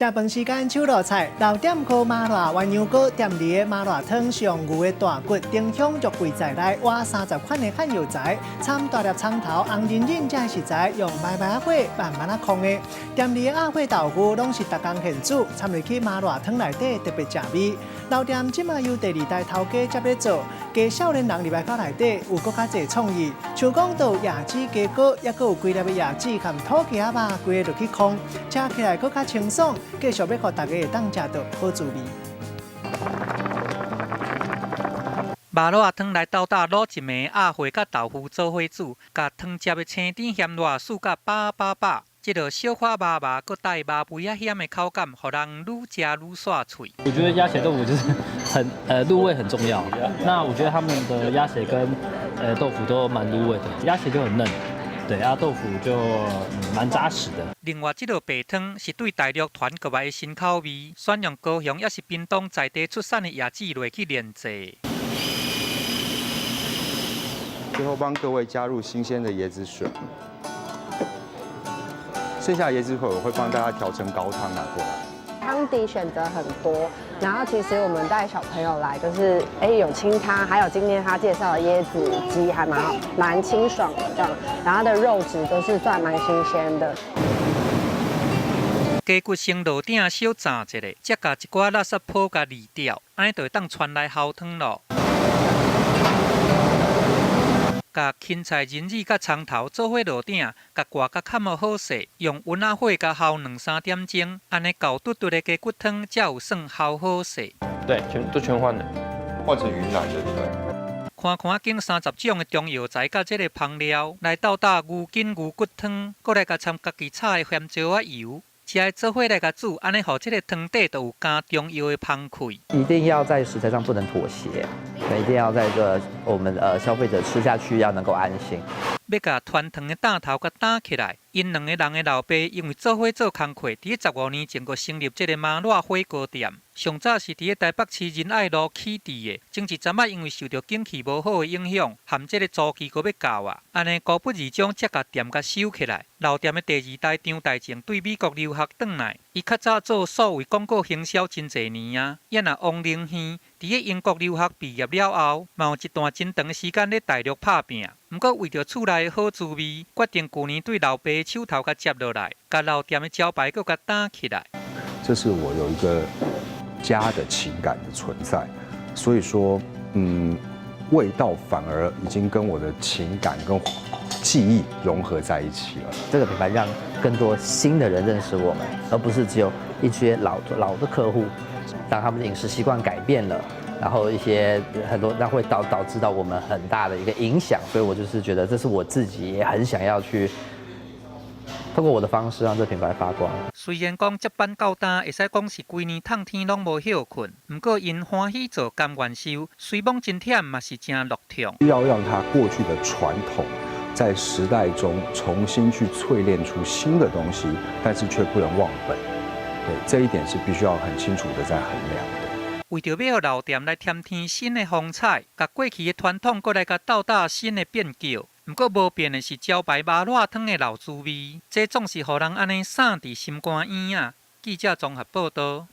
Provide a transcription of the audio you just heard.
食飯時間手落菜，老店烤麻辣鴛鴦鍋，店裡的麻辣湯上牛的大骨、丁香肉桂在內，挖30款的漢藥材，摻大粒蔥頭、紅仁仁這食材，用慢慢火慢慢仔炕的。店裡的鴨血豆腐攏是逐工現煮，摻入去麻辣湯內底特別食味。老店這馬由第二代頭家接咧做，加少年人入來到內底有閣較濟創意，像講到椰子雞鍋，抑閣有幾粒的椰子佮土雞仔肉，規个落去炕，食起來閣較清爽。繼續欲予大家會當食到好滋味。麻辣湯來鬥膽滷一暝鴨血佮豆腐做伙煮，共湯汁的青甜鹹辣挲甲飽飽飽。這道小可麻麻，閣帶麻味仔鹹的口感，予人愈食愈煞喙。我覺得鴨血豆腐就是很入味很重要。那我覺得他們的鴨血跟豆腐都蠻入味的，鴨血就很嫩，對，啊豆腐就蠻紮實的。另外，這道白湯是對大陸傳過來的新口味，選用高雄抑是屏東在地出產的椰子落去煉製。最後幫各位加入新鮮的椰子水，剩下的椰子水我會幫大家調成高湯拿過來。湯底選擇很多，然後其實我們帶小朋友來，就是哎有清湯，還有今天他介紹的椰子雞，還蠻好，蠻清爽的這樣，然後它的肉質都是算蠻新鮮的。雞骨先落鼎小炸一下，才共一寡垃圾泡共濾掉，按呢就會當傳來喉湯囉。共芹菜、仁子佮蔥頭做伙落鼎，共蓋共蓋予好勢，用溫仔火共烜兩三點鐘，按呢厚嘟嘟的雞骨湯才有算烜好勢。對，全都全換了，換成雲南的，對不對？看看經30種的中藥材佮這个香料來鬥膽牛筋牛骨湯，閣來共摻家己炒的鹹椒仔油，食的做伙來共煮，按呢予這个湯底就有加中藥的香氣。一定要在食材上不能妥協，一定要在這我們消費者吃下去要能夠安心。欲共傳糖的膽頭共打起來，𪜶兩个人的老爸因為做伙做工課，佇15年前就成立這个麻辣火鍋店。上早是佇咧台北市仁愛路起佇的，前一陣仔因為受著景氣無好的影響，含這个租期閣欲到啊，按呢高不二將這共店共收起來。老店的第二代張大正對美國留學轉來，伊較早做數位廣告行銷真濟年啊，也若王靈軒佇咧英國留學畢業了後，嘛有一段真長的時間咧大陸拍拚。毋過為著厝內的好滋味，決定舊年對老爸手頭共接落來，共老店的招牌閣共打起來。這是我有一個家的情感的存在，所以說，味道反而已經跟我的情感跟記憶融合在一起了。這個品牌讓更多新的人認識我們，而不是只有一些老老的客戶，當他們的飲食習慣改變了，然後一些很多，那會導致到我們很大的一個影響，所以我就是覺得這是我自己也很想要去透過我的方式讓這品牌發光。雖然講接班到今，會使講是規年透天攏無歇睏，毋過𪜶歡喜做甘願受，雖罔真忝嘛是誠樂痛。要讓它過去的傳統在時代中重新去淬煉出新的東西，但是卻不能忘本。對，這一點是必須要很清楚的在衡量的。為著欲予老店來添添新的風采，共過去的傳統閣來共鬥膽新的變革。毋過無變的是招牌麻辣湯的老滋味，這總是予人按呢捎佇心肝圓仔。記者綜合報導。